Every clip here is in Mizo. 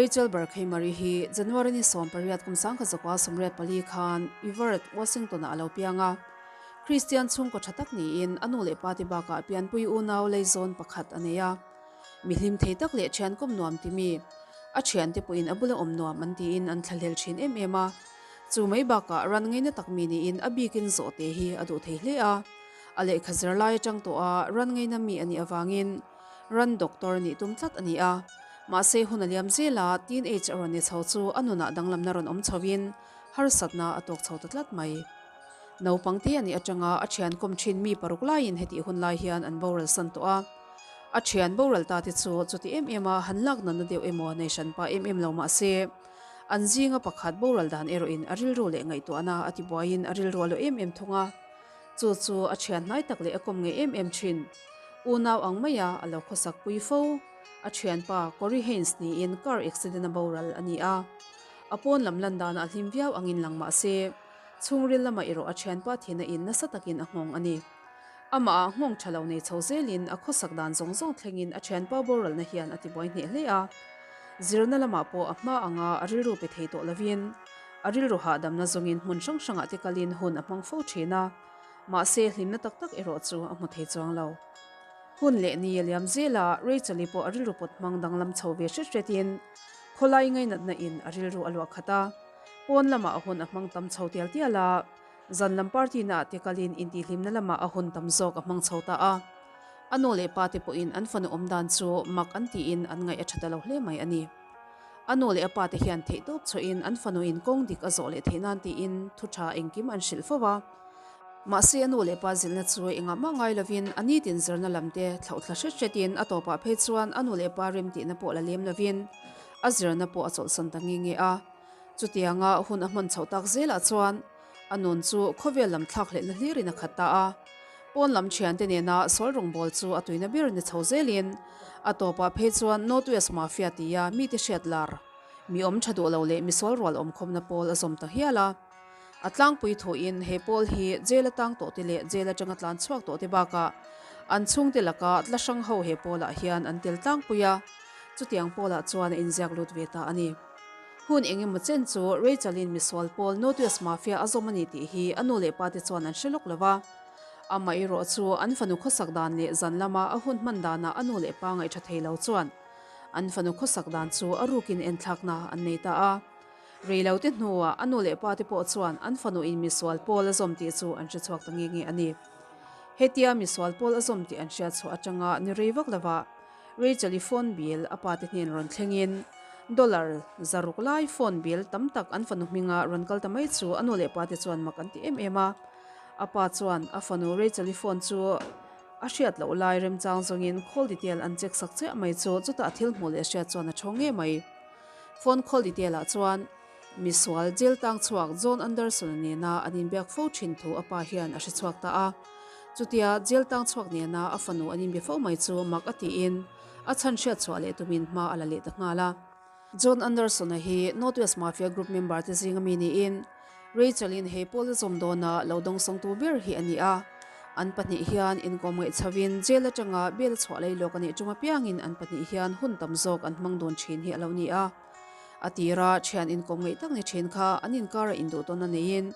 Rachel Barkheimari hi January ni 18 kum 1984 khan Everett, Washington-ah a lo piang a. Kristian chhungkaw tha tak niin a nu leh pa te bakah pianpui unau leizawn pakhat a nei a. Mi hlim thei tak leh thian kawm nuam ti mi, a thiante pawhin a bula awm nuam an tiin an thlahlel thin em em a. Chu mai bakah ran ngaina tak mi niin a bikin zawhte hi a duh thei hle a. A lehkha zir lai atang tawha ran ngaina mi a nih avangin ran doctor nih tum tlat a ni a. Mahse hun a liam zel a, teenage a rawn ni chho chu a nunah danglamna rawn awm chhoin harsatna a tawk chho ta tlat mai. Naupang te a nih atanga a thian kawm thin mi paruk laiin hetih hun lai hian an boral san tawh a. A thian boral ta te chu chuti em em a han lak natna deuh emaw nei hran pah em em lo mah se, an zinga pakhat boral dan erawhin a rilru leh ngaihtuahna a tibuaiin a rilru a lo em em thung a. Chu chu a thian hnai tak leh a kawm ngei em em thin. Unau ang maia a lo khawsak pui fo. A thianpa Corey Haines niin car accident a boral a ni a. A pawn lam lan danah a hlim viau angin lang mah se, chhungril lamah erawh a thianpa thihna in nasa takin a nghawng a ni. Amah ah nghawng tha lo nei chho zelin a khawsak dan zawng zawng thlengin a thianpa boralna hian a tibuai hneh hle a. Zirna lamah pawh a hma anga a rilru pe thei tawh lovin a rilru hahdamna zawngin hmun hrang hrangah te kalin hun a hmang fo thin a, mahse hlimna tak tak erawh chu a hmu thei chuang lo. Hun leh ni a liam zel a, Rachel-i pawh a rilru pawt hmang danglam chho ve hret hretin khawlai ngainatna in a rilru a luah khat a, pawn lamah a hun a hmang tam chho tial tial a. Zan lam party naah te kalin intihhlimna lamah a hun tam zawk a hmang chho ta a. A nu leh pa te pawhin an fanu awm dan chu mak an tiin an ngaih a tha ta lo hle mai a ni. A nu leh a pa te hian theihtawp chhuahin an fanuin kawng dik a zawh leh theih nan tiin thu tha engkim an hrilh fo a. Mahse a nu leh pa zilhna chu engah mah ngai lovin a nitin zirna lam te thlauh thla hret hretin a tawpah phei chuan a nu leh pa remtihna pawh la lem lovin a zirna pawh a chawlhsan ta nge nge a. Chutianga hun a hman chhoh tak zelah chuan a nun chu khawvel lam thlak hlehna hlirin a khat ta a. Pawn lam thiante nena sawl rawngbâwl chu a tuina ber ni chho zelin a tawpah phei chuan North West Mafia tia mite hriat lar, mi awm tha duh lo leh mi sawl rual awm khawmna pawl a zawm ta hial a. A tlangpui thuin he pawl hi jail a tang tawhte leh jail atanga tlan chhuak tawhte bakah an chhungte laka tla hrang ho he pawlah hian an tel tlangpui a, chutiang pawlah chuan a inziak lut ve ta a ni. Hun eng emaw chen chu Rachel-in misual pawl Notorious Mafia a zawm a ni tih hi a nu leh pa te chuan an hre lawk lo va. Amah erawh chu an fanu khawsak dan leh zan lama a hun hman danah a nu leh pa ngaihṭha thei lo chuan an fanu khawsak dan chu a rukin enthlakna an nei ta a. Rei lo te hnuah a nu leh pa te pawh chuan an fanu in misual pawl a zawm tih chu an hre chhuak ta nge nge a ni. Hetia misual pawl a zawm tih an hriat chhuah atanga ni rei vak lovah Rachel-i phone bill a pa te hnen rawn thlengin dollar zaruk lai phone bill tam tak an fanu hminga rawn kal ta mai chu a nu leh pa te chuan mak an ti em em a. A pa chuan a fanu Rachel-i phone chu a hriat loh lai remchang zawngin call detail an check sak chiah mai chu chutah thil hmuh leh hriat chuan a thawng ngei mai. Phone call detail ah chuan misual jail tang chhuak John Anderson-a nena an inbiak fo thin thu a pa hian a hre chhuak ta a. Chutia jail tang chhuak nena a fanu an inbe fo mai chu mak a tiin a chhan hriat chhuah leh tumin hma a la leh ta nghal a. John Anderson-a hi North West Mafia Group member te zinga mi niin Rachel-in he pawl a zawm dawna lo dawngsawngtu ber hi a ni a. An pahnih hian inkawm ngaih chhovin jail atanga bail chhuah lei lawk a nih tum apiangin an pahnih hian hun tam zawk an hmang dun thin hi a lo ni a. A tira thian inkawm ngaih tak ni thin kha an inkara induh tawn a neiin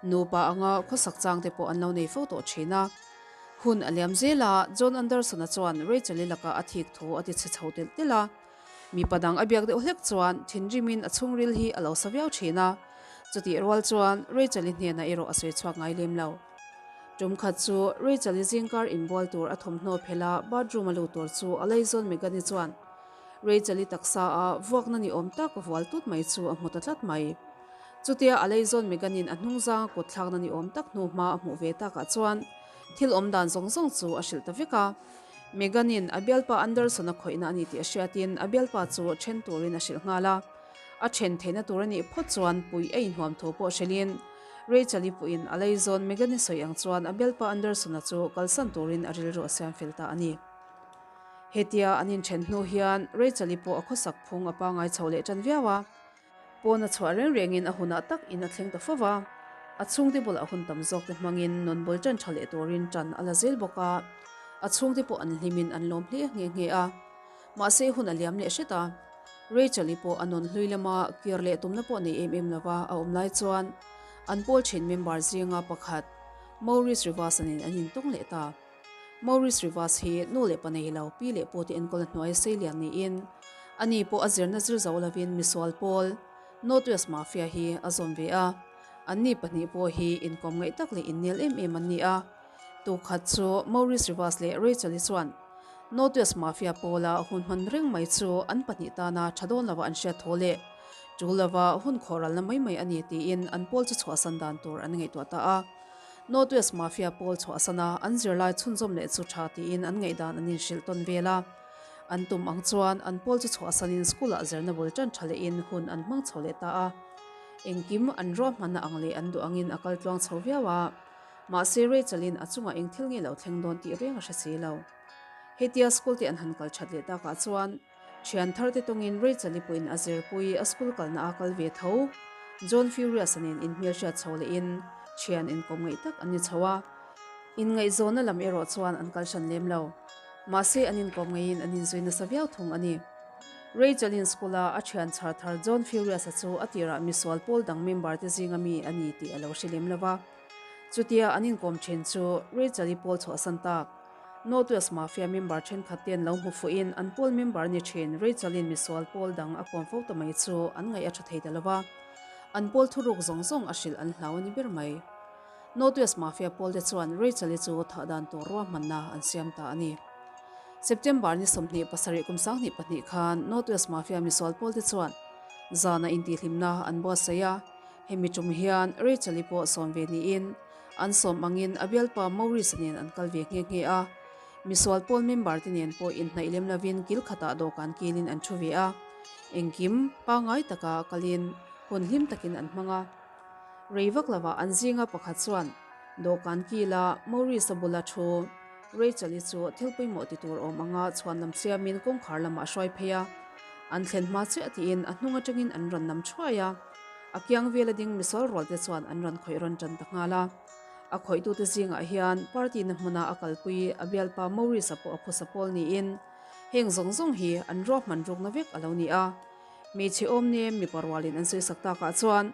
nupa anga khawsak chang te pawh an lo nei fo tawh thin a. Hun a liam zel a, John Anderson-a chuan Rachel-i lakah a thik thu a ti chhe chho telh telh a. Mipa dang a biak deuh hlek chuan thinrimin a chhungril hi a lo sa viau thin a, chutih rual chuan Rachel-i hnenah erawh a sawi chhuak ngai lem lo. Tum khat chu Rachel-i zingkar inbual tur a thawmhnaw phelh a bathroom a lut tur chu a laizawn Megan-i chuan Rachel-i taksa a vuakna ni awm tak vual tut mai chu a hmu ta tlat mai. Chutia a laizawn Megan-in a hnungzang a kut thlakna ni awm tak hnu hma a hmuh ve takah chuan thil awm dan zawng zawng chu a hrilh ta vek a. Megan-in a bialpa Anderson-a khawihna a ni tih a hriatin a bialpa chu then turin a hrilh nghal a. A then theihna tur a nih phawt chuan puih a inhuam thu pawh hrilhin Rachel-i puiin a leizawn Megan-i sawi ang chuan a bialpa Anderson-a chu kalsan turin a rilru a siam fel ta a ni. Hetia an inthen hnu hian Rachel-i pawh a khawsak phung a pangai chho leh tan viau a. Pawn a chhuah reng rengin a hunah tak in a thleng ta fo va, a chhungte bulah hun tam zawk te hmangin nun bul tan tha leh turin tan a la zel bawk a, a chhungte pawh an hlimin an lawm hle nghe nghe a. Mahse hun a liam leh hret a. Rachel-i pawh a nun hlui lama kir leh tumna pawh nei em em lova a awm lai chuan an pawl thin member zinga pakhat Maurice Rivas-a nen an intawng leh ta. Maurice Rivas hi nu leh pa nei lo, pi leh pu te enkawl a hnuai sei lian niin ani pawh a zirna zir zo lovin misual pawl Northwest Mafia hi a zawm ve a. Anni pahnih pawh hi inkawm ngaih tak leh innel em em an ni a. Tukhat chu Maurice Rivas leh Rachel-i chuan Northwest Mafia pawla hun hman reng mai chu an pahnih tana tha dawn lova an hriat tho leh tul lova hun khawhralna mai mai a ni tiin an pawl chu chhuahsan dan tur an ngaihtuah ta a. Northwest Mafia pawl chhuahsana an zirlai chhunzawm leh chu tha tiin an ngaihdan an inhrilh tawn vel a. An tum ang chuan an pawl chu chhuahsanin school-ah zirna bul tan tha lehin hun an hmang chho leh ta a. Engkim an ruahmanna ang leh an duh angin a kal tluang chho viau a. Mahse Rachel-in a chungah eng thil nge lo thleng dawn tih reng a hre si lo. Hetia school te an han kal that leh takah chuan thian thar te tawngin Rachel-i pawhin a zirpui a school kalna a kal ve tho. John Furious-a nen inhmelhriat chho lehin thian inkawm ngaih tak an ni chho a. Inngaihzawnna lam erawh chuan an kal hran lem lo. Mahse an inkawm ngeiin an inzui nasa viau thung a ni. Rachel-in school-a a thian chhar thar John Furious-a chu a tirah misual pawl dang member te zinga mi a ni tih a lo hre lem lo va. Chutia an inkawm thin chu Rachel-i pawl chhuahsan tak. Northwest Mafia member thenkhat ten lo hmu fuhin an pawl member ni thin Rachel-in misual pawl dang a kawm fo ta mai chu an ngaih a tha thei ta lo va. An pawl thuruk zawng zawng a hrilh an hlau a ni ber mai. Northwest Mafia pawl te chuan Rachel-i chu thah dan tur ruahmanna an siam ta a ni. September ni 27 kum 2002 khan Northwest Mafia misual pawl te chuan zana intihhlimna an buatsaih a. Hemi tum hian Rachel-i pawh sawm ve niin an sawm angin a bialpa Maurice-a nen an kal ve nghe nghe a. Misual pawl member te nen pawh inhnaih lem lovin kil khatah dawhkan kilin an thu ve a. Engkim pangngai taka kalin hun hlim takin an hmang a. Rei vak lovah an zinga pakhat chuan dawhkan kila Maurice-a bula thu Rachel-i chu thil pawimawh ti tur awm anga chhuan lam siamin kawngkhar lamah a hruai phei a. An thlen hma chiah tiin a hnung atangin an rawn nam thuai a. A kiang vela ding misual rualte chuan an rawn khawih rawn tan ta nghal a. A khawihtute zingah hian party na hmuna a kalpui a bialpa Maurice-a pawh a phusa pawl niin heng zawng zawng hi an ruahman rukna vek a lo ni a. Hmeichhe awm nem mipa rualin an sawisak takah chuan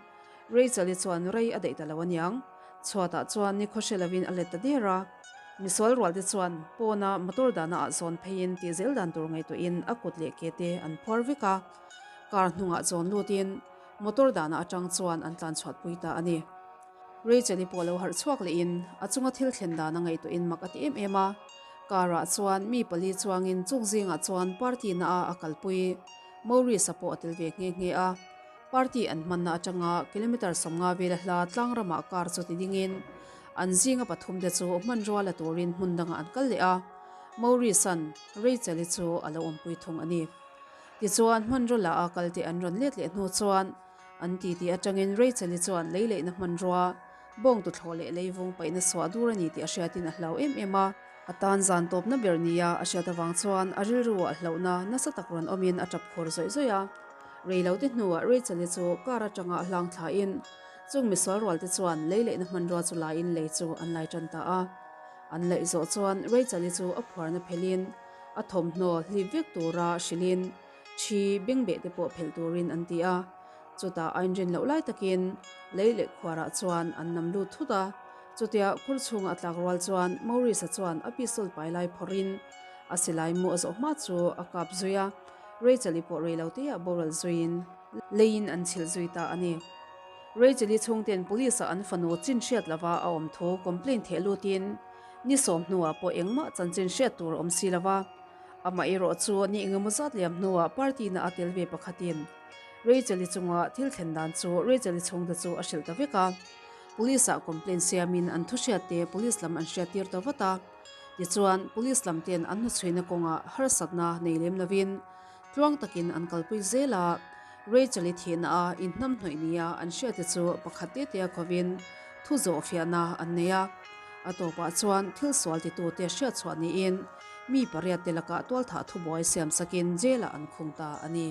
Rachel-i chuan rei a daih ta lo aniang. Chhuatah chuan ni khawhre lovin a let ta der a. Misual rualte chuan pawna motor dahna ah zawn pheiin tih zel dan tur ngaihtuahin a kut leh ke te an phuar vek a. Car hnungah zawn lutin motor dahna atang chuan an tlan chhuat pui ta a ni. Rachel-i pawh lo harh chhuak lehin a chunga thil thlen dan a ngaihtuahin mak a ti em em a. Car-ah chuan mi pali chuangin chung zingah chuan party na a a kalpui Maurice-a pawh a tel ve nghe nghe a. Party an hmanna atanga kilometre 50 vela hla tlang ramah car chu ti dingin an zinga pathum te chu hmanrua la turin hmun dangah an kal leh a. Maurice-a'n Rachel-i chu a lo awmpui thung a ni. Tichuan, hmanraw la a kalte an rawn let leh hnu chuan an titi atangin Rachel-i chuan lei leihna hmanrua, bawng tuthlawh leh leivung paihna suah dur a ni tih a hriatin a hlau em em a. A tan zan tawpna ber nia a hriat avang chuan a rilruah hlauhna nasa tak rawn awmin a tap khur zawih zawih a. Reilote hnuah Rachel-i chu car atanga a hlang thlain chung misual rualte chuan lei leihna hmanrua chu laiin lei chu an lai tan ta a. An laih zawh chuan Rachel-i chu a phuarna phelhin, A thawmhnaw hlip vek tura hrilhin thi bengbeh te pawh phelh turin an ti a, chutah a inrin loh lai takin lei leh khuarah chuan an nam lut thut a, chutia khur chhunga a tlak rual chuan Maurice-a chuan a pistol pai lai phawrhin a silai mu a zawh hma chu a kap zui a, Rachel-i pawh rei lo teah boral zuiin leiin an chhilh zui ta a ni. Rachel-i chhungten police-ah an fanu chin hriat lova a awm thu complaint theh lutin, Ni sawm hnuah pawh engmah chanchin hriat tur a awm si lo va, amah erawh chu ni engemaw zat liam hnuah party na a tel ve pakhatin Rachel-i chunga thil thlen dan chu Rachel-i chhungte chu a hrilh ta vek a. Police ah complaint siamin an thu hriatte police lam an hriattir ta vat a. Tichuan, police lam ten an hnuchhuina kawngah harsatna nei lem lovin Tluang takin an kalpui zel a, Rachel-i thihna a inhnamhnawih nia an hriate chu pakhat te te a khovin thu zawh fiahna an nei a. A tawpah chuan thil sual titute hriatchhuah niin mi pariat te lakah tualthah thubuai siamsakin jail-ah an khung ta a ni.